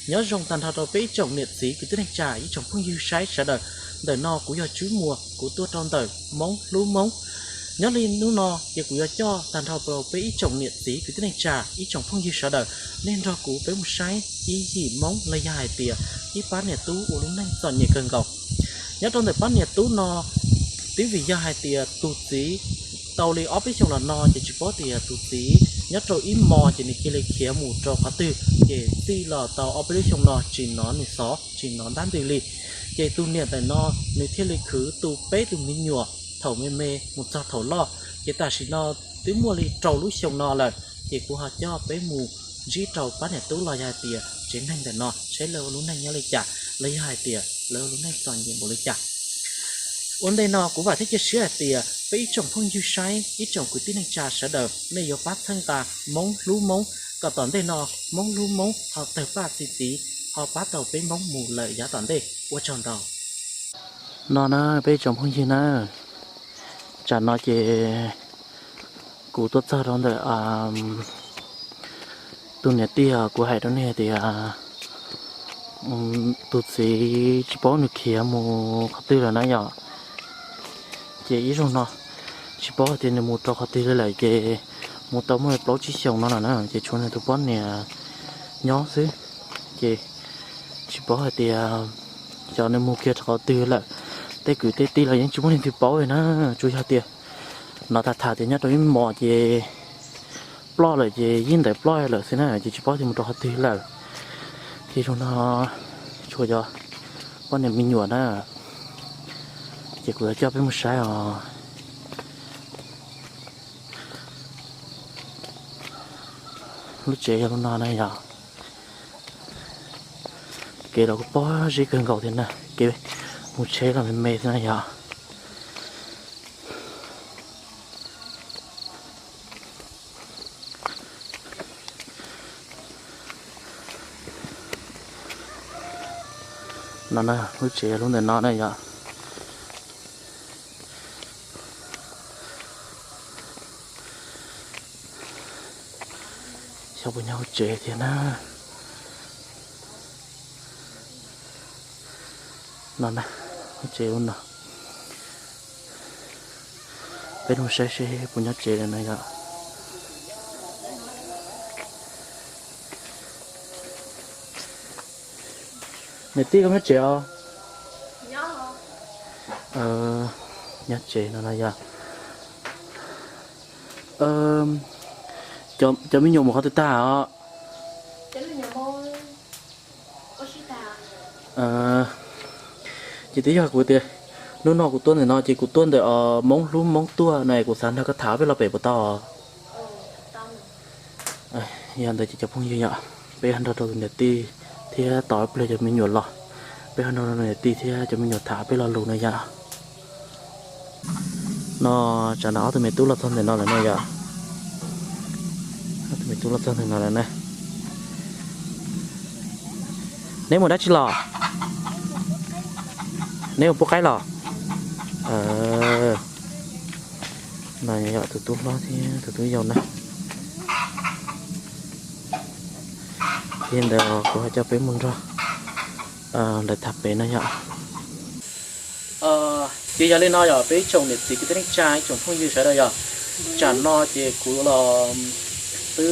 Nyob zoo tag nrho rau peb ib tsoom niam txiv kwv tij neej tsa ib tsoom phooj ywg saib sawv daws. Ntawm no kuv yog Tswb Muas, kuv tuaj rau ntawm Hmoob Hlub Hmoob. Nyob li hnub no ces kuv yuav coj tag nrho rau peb ib tsoom niam txiv kwv tij neej tsa ib tsoom phooj ywg sawv daws, nej nrog kuv peb mus saib ib yim Hmoob los yog hais tias ib pab niam tub ua lub neej txom nyem kawg nkaus. Nyob rau ntawm pab niam tub no, twb vim yog hais tias tus txiv tau li ob peb xyoos los no ces tsis paub tias tus txiv nyob rau ib hmo ces nws cia li khiav mus rau qhov twg, ces txij los tau ob peb lub xyoos no tsis hnov nws xov tsis hnov ntab ntws li. Ces tus niam ntawm no nws thiaj li khwv tu peb tus me nyuam thaum me me mus txog thaum loj, ces tam sim no twb muaj li rau lub xyoo no lawm. Ces kuv ho coj peb mus ntsib rau pab niam tub los yog hais tias tsev neeg ntawm no saib lawv ua lub neej nyob li cas los yog hais tias lawv ua lub neej txom nyem npaum li cas. Ua ntej no kuv vam thiab cia siab hais tias peb ib tsoom phooj ywg saib ib tsoom kwv tij neej tsa sawv daws nej yuav pab txhawb nqa Hmoob Hlub Hmoob kom tom ntej no Hmoob Hlub Hmoob ho tawg paj txi txiv, ho pab tau peb Hmoob mus lawm yav tom ntej. Ua tsaug ntau. No na peb ib tsoom phooj ywg na, tsam no ces kuv tuaj txog rau ntawm tus niam tij os, kuv hais rau nej tias tus txiv tsis paub nws khiav mus qhov twg lawm na yom. Ces ib zaug no tsis paub hais tias nws mus rau qhov twg li lawm, ces mus tau muaj plaub tsib xyoos no lawm na, ces tshuav nws tus poj niam nyob xwb. Ces tsis paub hais tias xyov nws mus kiag rau qhov twg lawm. Tej kwv tej tij los yeej tsis muaj leej twg paub li na, tsuas yog tias hnov tham tham tias nyob rau ib hmos ces ploj lawm ces yij ntawd ploj lawm xwb na, ces tsis paub tias mus rau qhov twg lawm. Ces zaum no tshuav cov poj niam me nyuam na, ces kuv yuav coj peb mus saib os. Lub tsev yog lub no na yom. Kev los kuj pob zeb kawg nkaus thiab na, kev mus tsheb los me me thiab na yom. No na, lub tsev lub ntawm no na yom. Xyov puas nyob hauv tsev thiab na. No na, hauv tsev lub no. Peb mus saib seb puas nyob tsev lawm na yom. Niam tij, koj nyob tsev os? Nyob tsev no no yom. Cov me nyuam mus qhov twg tag os? Ces twb yog kuv tias hnub no kuv tuaj ntawm no ces kuv tuaj ntawm Hmoob Hlub Hmoob tuaj na, kuv xav nrog koj tham peb lo pem puas tau? Yog ntawd ces cov phooj ywg yom, peb ho nrog rau tus niam tij thiab tos ib pliag cov me nyuam los, peb ho nrog rau niam tij thiab cov me nyuam tham peb lo lus na yom. No, tsam no ob tug me tub los txog ntawm no lawm na yom. Ob tug me tub los txog ntawm no lawm na. Neb mus dab tsi los? Neb mus pub qaib los? No yog tus tub hlob thiab tus tub yau na. Yog li ntawd kuv ho coj peb mus nrog lawv tham pem no yom. Ces yog li no yog peb ib tsoom niam txiv kwv tij neej tsa ib tsoom phooj ywg sawv daws yog, tsam no ces kuv los twb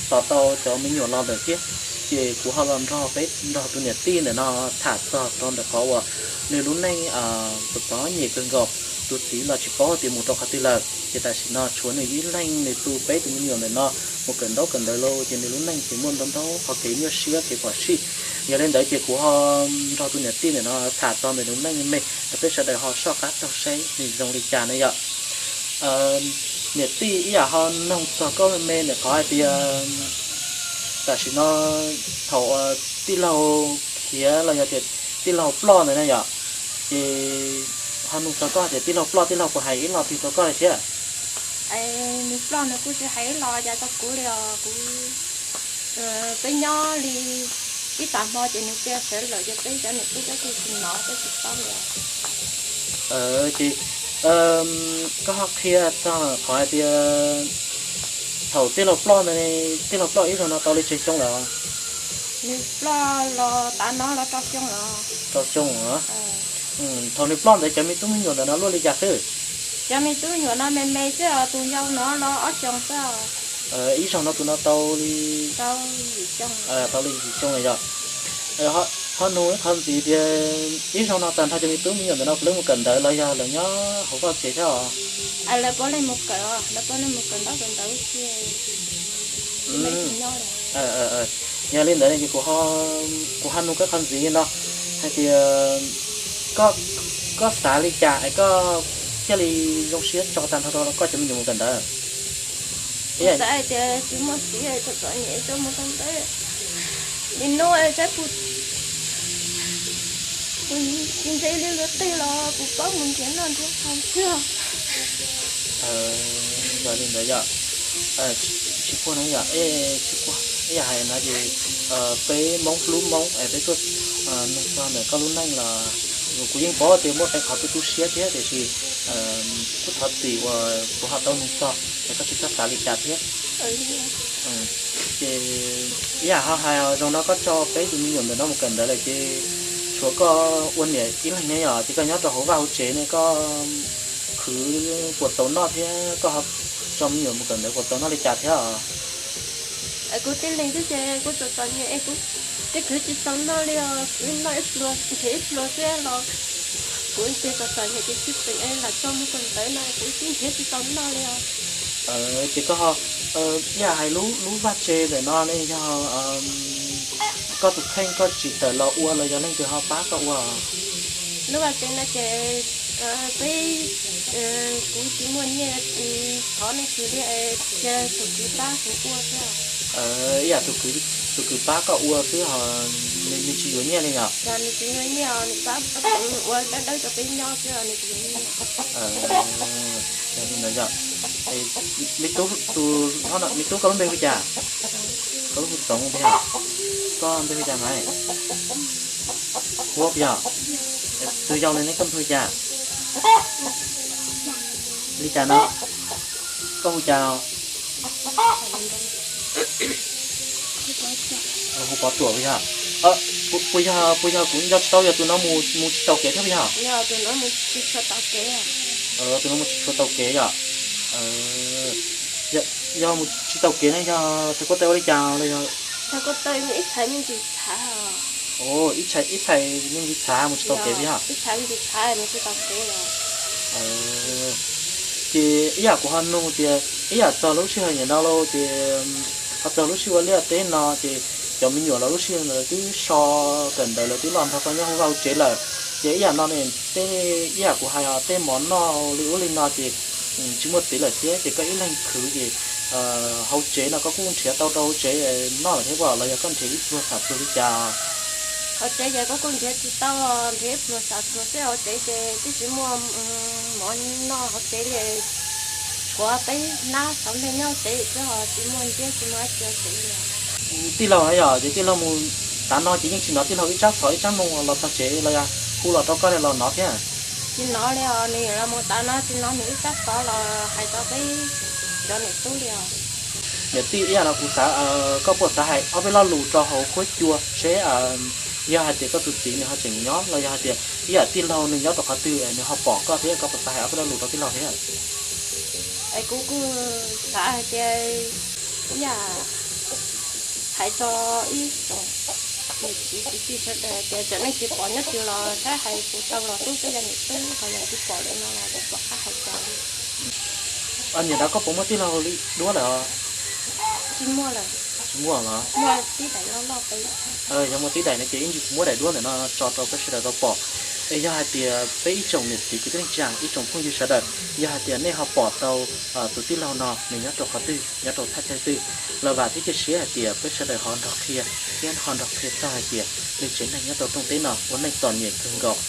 tos tau cov me nyuam los ntawm thiab, ces kuv ho los nrog peb nrog tus niam tij ntawm no tham txog rau ntawm qhov uas nws lub neej txom txom nyem kawg nkaus, tus txiv los tsis paub tias mus rau qhov twg lawm, ces tam sim no tshuav nws ib leeg nws tu peb tus me nyuam ntawm no mus kawm ntaub kawm ntawv lauj, ces nws lub neej ces muaj ntau ntau qhov kev nyuaj siab kev phom sij. Yog li ntawd ces kuv ho nrog tus niam tij ntawm no tham txog ntawm nws lub neej me me, peb sawv daws ho soj qab taug saib nws zoo li cas na yom. Niam tij, ib yam ho noog txog koj me me ntawm qhov hais tias tam sim no thaum tij laug khiav los yog tias tij laug ploj ntawd na yom, ces ho noog txog koj tias tij laug ploj tij laug puas hais ib lo twg rau koj li thiab? Nws ploj nws kuj tsis hais ib lo cas rau kuv li os. Kuv, peb nyob li ib tag hmo ces nws cia sawv lawm ces peb cov niam tub cov tij tsis hnov peb tsis paub li. Ces koj ho qhia txog qhov hais tias thaum tij laug ploj ntawd, tij laug ploj ib zaug no tau li tsawg xyoo lawm? Nws ploj los tav no los rau xyoo los. Rau xyoo los? Thaum nws ploj ntawd cov me tub me nyuam ntawm no luaj li cas xwb? Cov me tub me nyuam no me me xwb os, tus yau no los ob xyoos xwb os. Ib zaug no tus no tau li, tau li yim xyoo los yog. Ho nug ib qho ntxiv tias ib zaug no tag nrho cov me tub me nyuam ntawm no puav leej mus kawm ntawv los yog lawv nyob hauv vaj tsev thiab os? Lawv puav leej mus kawm, lawv puav leej mus kawm ntaub kawm ntawv xwb. Yog li ntawd ces kuv ho nug koj qhov ntxiv no hais tias koj xav li cas es koj thiaj li zoo siab tso tag nrho rau koj cov me nyuam mus kawm ntawv? Kuv xav hais tias tsis muaj txiv txom txom nyem tuaj mus kawm ntawv li no saib puas, kuv tsis ntse li luag tej los kuv paub mus nrhiav noj nrhiav haus xwb. Yog li ntawd yog, tsis quaj na yog, tsis quaj, ib yam hais no ces peb Hmoob hlub Hmoob es peb tuaj nug txog ntawm koj lub neej los kuv yeej paub tias muaj qee qhov tu tu siab thiab tiam sis kuj thov txim uas kuv ho tau nug txog es koj tsis txhob xav li cas thiab. Ces ib yam ho hais zoo no koj tso peb tus me nyuam ntawm no mus kawm ntawv lawm ces tshuav koj ua niam ib leeg ne yom, ces koj nyob rau hauv vaj hauv tsev ne koj khwv puas tau noj thiab koj ho tso me nyuam mus kawm ntawv puas tau noj li cas thiab os? Kuv tib leeg xwb ces kuv txom txom nyem es kuv twb khwv tsis tau noj li os, kuv noj ib pluag nrhiav ib pluag xwb los kuv ces txom txom nyem ces tsis pem lam tso mus kawm ntawv no kuv twb nrhiav tsis tau noj li os. Ces koj ho, ib yam hais lub vaj tse ntawm no ne yog koj tus kheej koj tsis tawm los ua los yog leej twg ho pab koj ua? Lub vaj tse no ces peb, kuv tsis muaj nyiaj thov leej twg li, cia tus kwv pab kuv ua xwb. Ib yam tus kwv pab koj ua xwb ho nws tsis yuav nyiaj li yom? Nws tsis yuav nyiaj, nws pab ua dawb dawb rau peb nyob xwb, nws tsis yuav nyiaj. Yog li ntawd yog, me tub, tus, me tub koj lub npe hu cas? Koj lub hu Txoov puas yog? Koj npe hu cas mas? Huab puas yog? Tus yau li ne koj npe hu cas? Li cas no? Koj hu cas? Hu Pov Tuam puas yog? Puas yog, puas yog kuv nco tsis tau yog tus no mus tsis taus kev thiab puas yog? Tus no mus tsis tshua taus kev yom? Yog mus tsis taus kev ne yog thawj ko taw ua li cas los yog? Ib txhais me ntsis txhav, ib txhais me ntsis txhav mus tsis tau kev puas yog? Ces ib yam kuv ho nug tias ib yam txog lub sij hawm nim no lauj ces ho txog lub sij ua liaj teb no ces cov me nyuam los lub sij hawm ntawd lawv twb so kawm ntawv lawv twb los nrog koj nyob hauv vaj hauv tsev lawm. Ces ib yam no ne, tej ib yam kuv hais os, tej mov noj li ub li no ces tsis muaj txiv lawm thiab ces koj ib leeg khwv ces hauv tsev no koj kuj nrhiav tau rau hauv tsev noj lawm thiab puas los yog koj nrhiav ib pluag xam pluag li cas? Hauv tsev ces koj kuj nrhiav tsis tau, nrhiav ib pluag xam pluag xwb, hauv tsev ces twb tsis muaj mov noj hauv tsev li, tshuav peb hnab xauv nplej nyob hauv tsev xwb ho tsis muaj ntiab tsis muaj dab tsi hauv tsev li. Tij laug na yom, ces tij laug mus tav no ces yeej tsis hnov tij laug ib tsab xov ib tsab moo los txog tsev los yog hu los rau koj li los hnov thiab? Tsis hnov li os, nws los mus tav no tsis hnov nws ib tsab xov los hais rau peb cov niam tub li os. Niam tij, ib yam no kuv xav, koj puas xav hais ob peb lo lus rau hauv qhuab cua seb yog hais tias koj tus txiv nws ho tseem nyob los yog hais tias ib yam tij laug nws nyob rau qhov twg nws ho pom koj thiab, koj puas xav hais ob peb lo lus rau tij laug thiab? Es kuv kuj xav hais tias ib yam hais rau ib tsoom niam txiv kwv tij sawv daws tias txawm leej twg pom nyob twg los saib hais kuv tau los hlub peb cov niam tub, ho yog tsis pom li no los tsis pom qab hais cas li. Niam, koj puas muaj tij laug li duab lawm? Tsis muaj lawm. Tsis muaj los? Muaj tib daim loj loj pem. Yog muaj tib daim no ces ib ntsis kuv muab daim duab ntawm no tso rau peb sawv daws tau pom. Es yog hais tias peb ib tsoom niam txiv kwv tij neej tsa, ib tsoom phooj ywg sawv daws, yog hais tias nej ho pom tau tus tij laug no nws nyob rau qhov twg, nyob rau thaj chaw twg, los vam thiab cia siab hais tias peb sawv daws ho nrog qhia thiab ho nrog qhia txog hais tias nws tsev neeg nyob rau rooj teb no ua neej txom nyem kawg nkaus.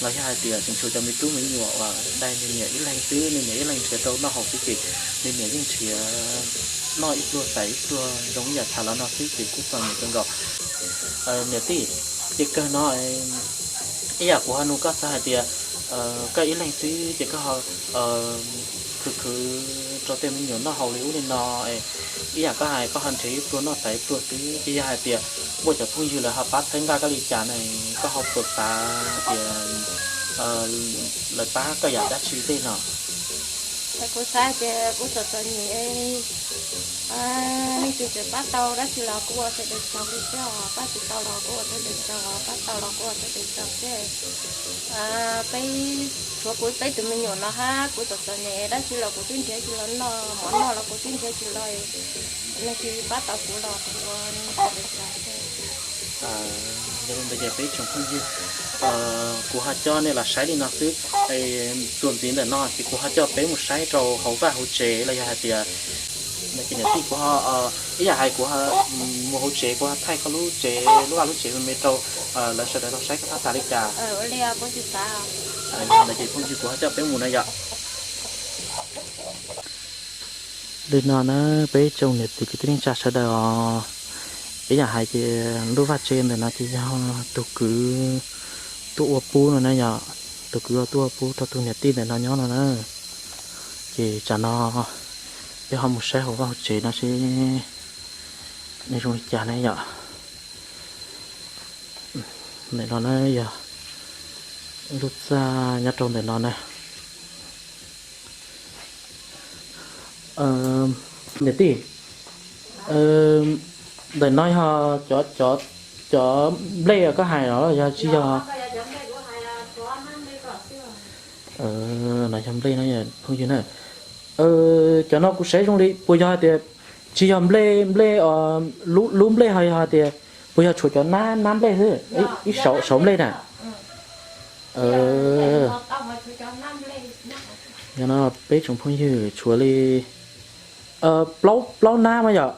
Los yog hais tias tseem tshuav cov me tub me nyuam uas dai nws niam ib leeg xwb, nws niam ib leeg nrhiav rau noj haus xwb ces nws niam yeej nrhiav noj ib pluag xaiv ib pluag zoo ib yam txhav los no xwb ces kuj txom nyem kawg nkaus. Niam tij, ces kawg no ib yam kuv ho nug koj txog hais tias koj ib leeg xwb ces koj ho khwv khwv rau tej me nyuam noj haus li ub li no, ib yam koj hais koj ho nrhiav ib pluag noj tas ib pluag xwb, ces yog hais tias muaj cov phooj ywg lawv ho pab txhawb nqa koj li cas ne, koj ho puas xav tias lawv pab koj yam dab tsi tej no? Kuv xav tias kuv txom txom nyem, leej twg tseem pab tau dab tsi los kuv ua sawv daws tsaug li xwb os, pab tsis tau los kuv ua sawv daws tsaug os, pab tau los kuv ua sawv daws tsaug xwb. Peb, tshuav kuv peb tus me nyuam no hab, kuv txom txom nyem dab tsi los kuv twb nrhiav tsis los noj, mov noj los kuv twb nrhiav tsis los, leej twg pab tau kuv los kuv ua sawv daws tsaug xwb. Yog li ntawd ces peb tsoom phooj ywg, kuv ho coj nej los saib li no xwb. Txuas ntxiv ntawm no ces kuv ho coj peb mus saib rau hauv vaj hauv tsev los yog hais tias, no ces niam tij kuv ho, ib yam hais kuv mus hauv tsev kuv ho thaij koj lub tsev, lub vaj lub tsev me me rau lawv sawv daws tau saib koj tab tas li cas. Yog ntawd ces phooj ywg kuv ho coj peb mus na yom. Li no na, peb tsoom niam txiv kwv tij neej tsa sawv daws os, ib yam hais tias lub vaj tsev ntawm no ces yog tus kwv tuaj ua pub no na yom, tus kwv tuaj ua pub rau tus niam tij ntawm no nyob no na. Ces tsam no peb ho mus saib hauv vaj hauv tsev no seb nws zoo li cas na yom. Ntawm no na yog lub txaj nyob rau ntawm no na. Niam tij, ntawm no yog cov, cov nplej koj hais los yog tsis yog? No yog nplej no phooj ywg na. Cov no kuv saib zoo li puas yog hais tias tsis yog nplej, nplej, lub nplej ho yog hais tias puas yog tshuav cov nab, nab nplej xwb, ib saum, saum nplej na? Yog no peb tsoom phooj ywg tshuav li plaub, plaub nab mas yom.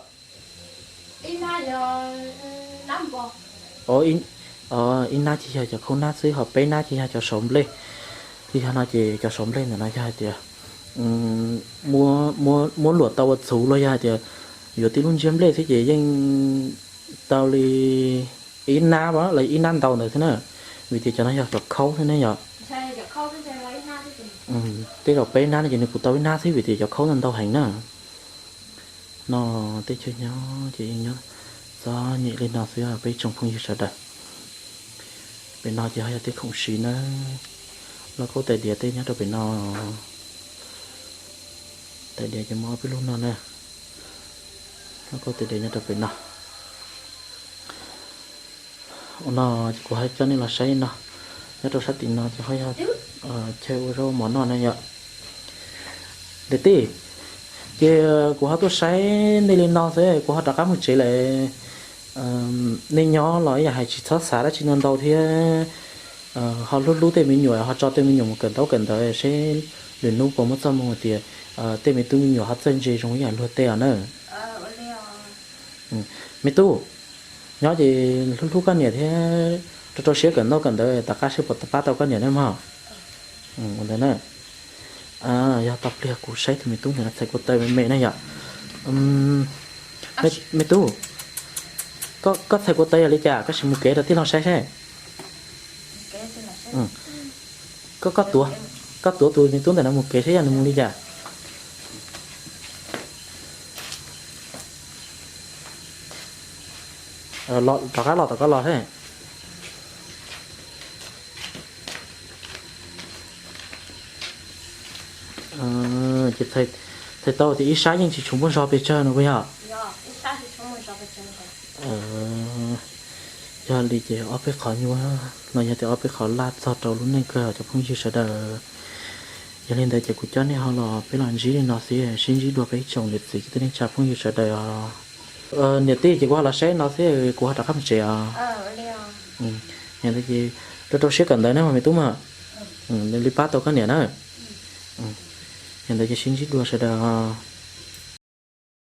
Ib nab ces yog cov khaub nab xwb, ho peb nab ces yog cov saum nplej. Ces yog no ces cov saum nplej ntawm no yog hais tias muab luam tau ua txhuv los yog hais tias yuav tib lub ntsiab nplej xwb ces yeej tau li ib nab los ib nab ntau ntawd xwb na, vim tias cov no yog cov khaub xwb ne yom. Tej zaum peb nab no ces nws kuj tau ib nab xwb vim tias cov khaub ntau ntau heev na. No tej chaw nyob ces yeej nyob txom nyem li no xwb peb tsoom phooj ywg sawv daws. Pem no ces ho yog tej khoom siv na, lauj kaub tais diav tej nyob rau pem no. Tais diav ces muaj ob peb lub no na, lauj kaub tais diav nyob rau pem no. Ua no ces kuv ho coj nej los saib no, nyob rau sab tim no ces ho yog chaw ua zaub mov noj na yom. Niam tij, ces kuv ho tuaj saib nej li no xwb kuv ho rov qab mus tsev lawm. Nej nyob los ib yam hais tsis txhob xav dab tsi ntau ntau thiab, ho hlub hlub tej me nyuam ho tso tej me nyuam mus kawm ntaub kawm ntawv seb lwm hnub puas muaj txoj hmoo tias tej me tub me nyuam ho txawj ntse zoo ib yam luag tej os na. Me tub, nyob ces hlub hlub koj niam thiab rau rau siab kawm ntaub kawm ntawv tom qab seb puas pab tau koj niam na mog. Ua ntawd na. Yog tau pliag kuv saib tus me tub ntawm no txhais ko taw me me na yom. Me tub, koj txhais ko taw yog li cas koj sim mus kev rau tij laug saib seb. Koj, koj tuav tus me tub ntawm no mus kev seb yog nws mus li cas. Rov qab los tom koj los seb. Ces txhais tau tias ib sab yeej tsis tshua muaj zog pes tsawg no puas yog? Yog li ces ob peb qhov nyuaj no yog tias ob peb qhov laj txog rau lub neej kawg cov phooj ywg sawv daws. Yog li ntawd ces kuv coj nej ho los peb los ntsib li no xwb, sib ntsib dua peb tsoom niam txiv kwv tij neej tsa phooj ywg sawv daws os. Niam tij ces kuv ho los saib no xwb kuv ho rov qab mus tsev os. Yog ntawd ces rau rau siab kawm ntawv na mas me tub mas, nws li pab tau koj niam na. Yog ntawd ces sib ntsib dua sawv daws os.